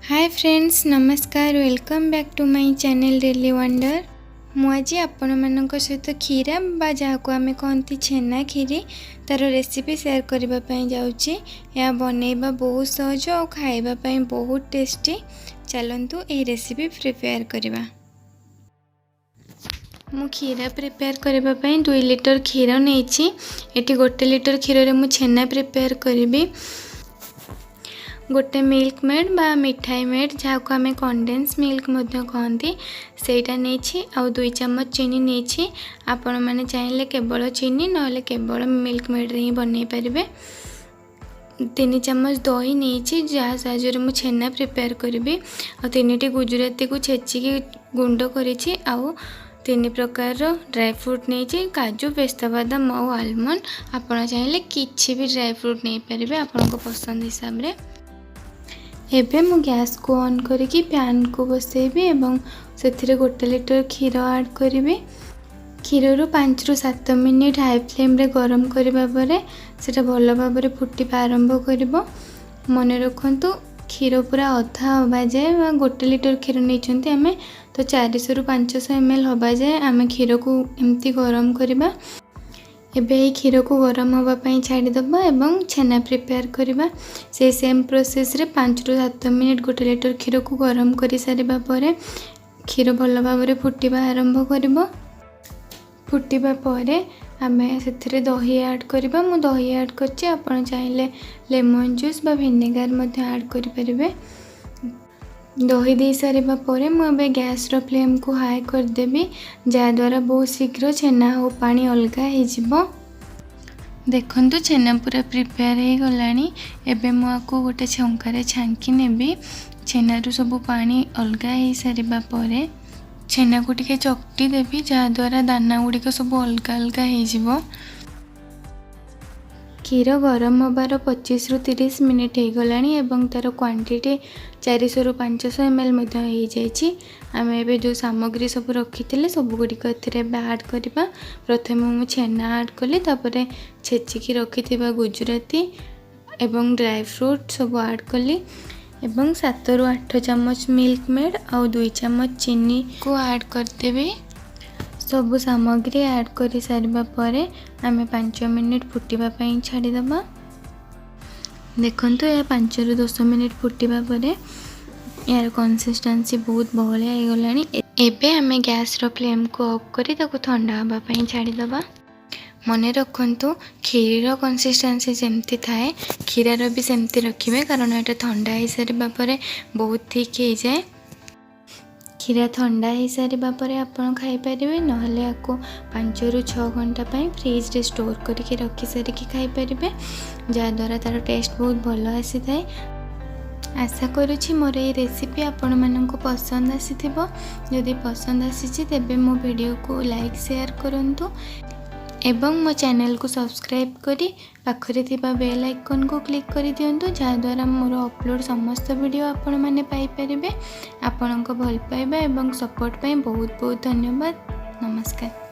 ହାଏ friends, ନମସ୍କାର। Welcome back to my channel Daily Wonder। ମୁଁ ଆଜି ଆପଣମାନଙ୍କ ସହିତ କ୍ଷୀରା ବା ଯାହାକୁ ଆମେ କହନ୍ତି ଛେନା କ୍ଷୀରି, ତା'ର ରେସିପି ସେୟାର କରିବା ପାଇଁ ଯାଉଛି। ଏହା ବନେଇବା ବହୁତ ସହଜ ଆଉ ଖାଇବା ପାଇଁ ବହୁତ ଟେଷ୍ଟି। ଚାଲନ୍ତୁ, ଏହି ରେସିପି ପ୍ରିପେୟାର କରିବା। ମୁଁ କ୍ଷୀରା ପ୍ରିପେୟାର କରିବା ପାଇଁ 2 ଲିଟର କ୍ଷୀର ନେଇଛି। ଏଠି 1 ଲିଟର କ୍ଷୀରରେ ମୁଁ ଛେନା ପ୍ରିପେୟାର କରିବି। ଗୋଟେ ମିଲ୍କ ମେଡ଼୍ ବା ମିଠାଇ ମେଡ଼୍, ଯାହାକୁ ଆମେ କଣ୍ଡେନ୍ସ ମିଲ୍କ ମଧ୍ୟ କହନ୍ତି, ସେଇଟା ନେଇଛି ଆଉ 2 ଚାମଚ ଚିନି ନେଇଛି। ଆପଣମାନେ ଚାହିଁଲେ କେବଳ ଚିନି, ନହେଲେ କେବଳ ମିଲ୍କ ମେଡ଼୍ରେ ହିଁ ବନେଇ ପାରିବେ। 3 ଚାମଚ ଦହି ନେଇଛି, ଯାହା ସାହାଯ୍ୟରେ ମୁଁ ଛେନା ପ୍ରିପେୟାର କରିବି। ଆଉ ତିନିଟି ଗୁଜୁରାତିକୁ ଛେଚିକି ଗୁଣ୍ଡ କରିଛି। ଆଉ ତିନି ପ୍ରକାରର ଡ୍ରାଏ ଫ୍ରୁଟ୍ ନେଇଛି: କାଜୁ, ପେସ୍ତା ବାଦାମ ଆଉ ଆଲମଣ୍ଡ। ଆପଣ ଚାହିଁଲେ କିଛି ବି ଡ୍ରାଏ ଫ୍ରୁଟ୍ ନେଇପାରିବେ ଆପଣଙ୍କ ପସନ୍ଦ ହିସାବରେ। ଏବେ ମୁଁ ଗ୍ୟାସ୍କୁ ଅନ୍ କରିକି ପ୍ୟାନ୍କୁ ବସେଇବି ଏବଂ ସେଥିରେ 1 ଲିଟର କ୍ଷୀର ଆଡ଼୍ କରିବି। କ୍ଷୀରରୁ 5ରୁ 7 ମିନିଟ୍ ହାଇ ଫ୍ଲେମ୍ରେ ଗରମ କରିବା ପରେ ସେଇଟା ଭଲ ଭାବରେ ଫୁଟିବା ଆରମ୍ଭ କରିବ। ମନେ ରଖନ୍ତୁ, କ୍ଷୀର ପୁରା ଅଧା ହେବା ଯାଏ ବା 1 ଲିଟର କ୍ଷୀର ନେଇଛନ୍ତି ଆମେ ତ 400ରୁ 500 ml ହେବା ଯାଏ ଆମେ କ୍ଷୀରକୁ ଏମିତି ଗରମ କରିବା। ଏବେ ଏହି କ୍ଷୀରକୁ ଗରମ ହେବା ପାଇଁ ଛାଡ଼ିଦେବା ଏବଂ ଛେନା ପ୍ରିପେୟାର କରିବା। ସେଇ ସେମ୍ ପ୍ରୋସେସ୍ରେ 5ରୁ 7 ମିନିଟ୍ 1 ଲିଟର କ୍ଷୀରକୁ ଗରମ କରିସାରିବା ପରେ କ୍ଷୀର ଭଲ ଭାବରେ ଫୁଟିବା ଆରମ୍ଭ କରିବ। ଫୁଟିବା ପରେ ଆମେ ସେଥିରେ ଦହି ଆଡ଼୍ କରିବା। ମୁଁ ଦହି ଆଡ଼୍ କରିଛି, ଆପଣ ଚାହିଁଲେ ଲେମନ୍ ଜୁସ୍ ବା ଭିନେଗାର ମଧ୍ୟ ଆଡ଼୍ କରିପାରିବେ। ଦହି ଦେଇସାରିବା ପରେ ମୁଁ ଏବେ ଗ୍ୟାସ୍ର ଫ୍ଲେମ୍କୁ ହାଇ କରିଦେବି, ଯାହାଦ୍ୱାରା ବହୁତ ଶୀଘ୍ର ଛେନା ଆଉ ପାଣି ଅଲଗା ହେଇଯିବ। ଦେଖନ୍ତୁ, ଛେନା ପୁରା ପ୍ରିପେୟାର ହେଇଗଲାଣି। ଏବେ ମୁଁ ଆକୁ ଗୋଟେ ଛଙ୍କାରେ ଛାଙ୍କି ନେବି। ଛେନାରୁ ସବୁ ପାଣି ଅଲଗା ହେଇସାରିବା ପରେ ଛେନାକୁ ଟିକେ ଚକଟି ଦେବି, ଯାହାଦ୍ୱାରା ଦାନା ଗୁଡ଼ିକ ସବୁ ଅଲଗା ଅଲଗା ହେଇଯିବ। କ୍ଷୀର ଗରମ ହେବାର 25ରୁ 30 ମିନିଟ୍ ହେଇଗଲାଣି ଏବଂ ତା'ର କ୍ୱାଣ୍ଟିଟି 400ରୁ 500 ml ମଧ୍ୟ ହେଇଯାଇଛି। ଆମେ ଏବେ ଯେଉଁ ସାମଗ୍ରୀ ସବୁ ରଖିଥିଲେ, ସବୁଗୁଡ଼ିକ ଏଥିରେ ଏବେ ଆଡ଼୍ କରିବା। ପ୍ରଥମେ ମୁଁ ଛେନା ଆଡ଼୍ କଲି, ତାପରେ ଛେଚିକି ରଖିଥିବା ଗୁଜୁରାତି ଏବଂ ଡ୍ରାଏ ଫ୍ରୁଟ୍ ସବୁ ଆଡ଼୍ କଲି ଏବଂ 7ରୁ 8 ଚାମଚ ମିଲ୍କ ମେଡ଼୍ ଆଉ 2 ଚାମଚ ଚିନିକୁ ଆଡ଼୍ କରିଦେବି। ସବୁ ସାମଗ୍ରୀ ଆଡ଼୍ କରିସାରିବା ପରେ ଆମେ 5 ମିନିଟ୍ ଫୁଟିବା ପାଇଁ ଛାଡ଼ିଦେବା। ଦେଖନ୍ତୁ, ଏହା 5ରୁ 10 ମିନିଟ୍ ଫୁଟିବା ପରେ ଏହାର କନସିଷ୍ଟାନ୍ସି ବହୁତ ବହଳିଆ ହେଇଗଲାଣି। ଏବେ ଆମେ ଗ୍ୟାସ୍ର ଫ୍ଲେମ୍କୁ ଅଫ୍ କରି ତାକୁ ଥଣ୍ଡା ହେବା ପାଇଁ ଛାଡ଼ିଦେବା। ମନେ ରଖନ୍ତୁ, କ୍ଷୀରିର କନସିଷ୍ଟାନ୍ସି ଯେମିତି ଥାଏ, କ୍ଷୀରାର ବି ସେମିତି ରଖିବେ, କାରଣ ଏଇଟା ଥଣ୍ଡା ହେଇସାରିବା ପରେ ବହୁତ ଥିକ୍ ହେଇଯାଏ। କ୍ଷୀରା ଥଣ୍ଡା ହେଇସାରିବା ପରେ ଆପଣ ଖାଇପାରିବେ, ନହେଲେ ଆକୁ 5ରୁ 6 ଘଣ୍ଟା ପାଇଁ ଫ୍ରିଜରେ ଷ୍ଟୋର୍ କରିକି ରଖିସାରିକି ଖାଇପାରିବେ, ଯାହାଦ୍ୱାରା ତା'ର ଟେଷ୍ଟ ବହୁତ ଭଲ ଆସିଥାଏ। ଆଶା କରୁଛି ମୋର ଏଇ ରେସିପି ଆପଣମାନଙ୍କୁ ପସନ୍ଦ ଆସିଥିବ। ଯଦି ପସନ୍ଦ ଆସିଛି, ତେବେ ମୋ ଭିଡ଼ିଓକୁ ଲାଇକ୍, ସେୟାର କରନ୍ତୁ ଏବଂ ମୋ ଚ୍ୟାନେଲକୁ ସବସ୍କ୍ରାଇବ୍ କରି ପାଖରେ ଥିବା ବେଲ୍ ଆଇକନ୍କୁ କ୍ଲିକ୍ କରିଦିଅନ୍ତୁ, ଯାହାଦ୍ୱାରା ମୋର ଅପଲୋଡ଼ ସମସ୍ତ ଭିଡ଼ିଓ ଆପଣମାନେ ପାଇପାରିବେ। ଆପଣଙ୍କ ଭଲ ପାଇବା ଏବଂ ସପୋର୍ଟ ପାଇଁ ବହୁତ ବହୁତ ଧନ୍ୟବାଦ। ନମସ୍କାର।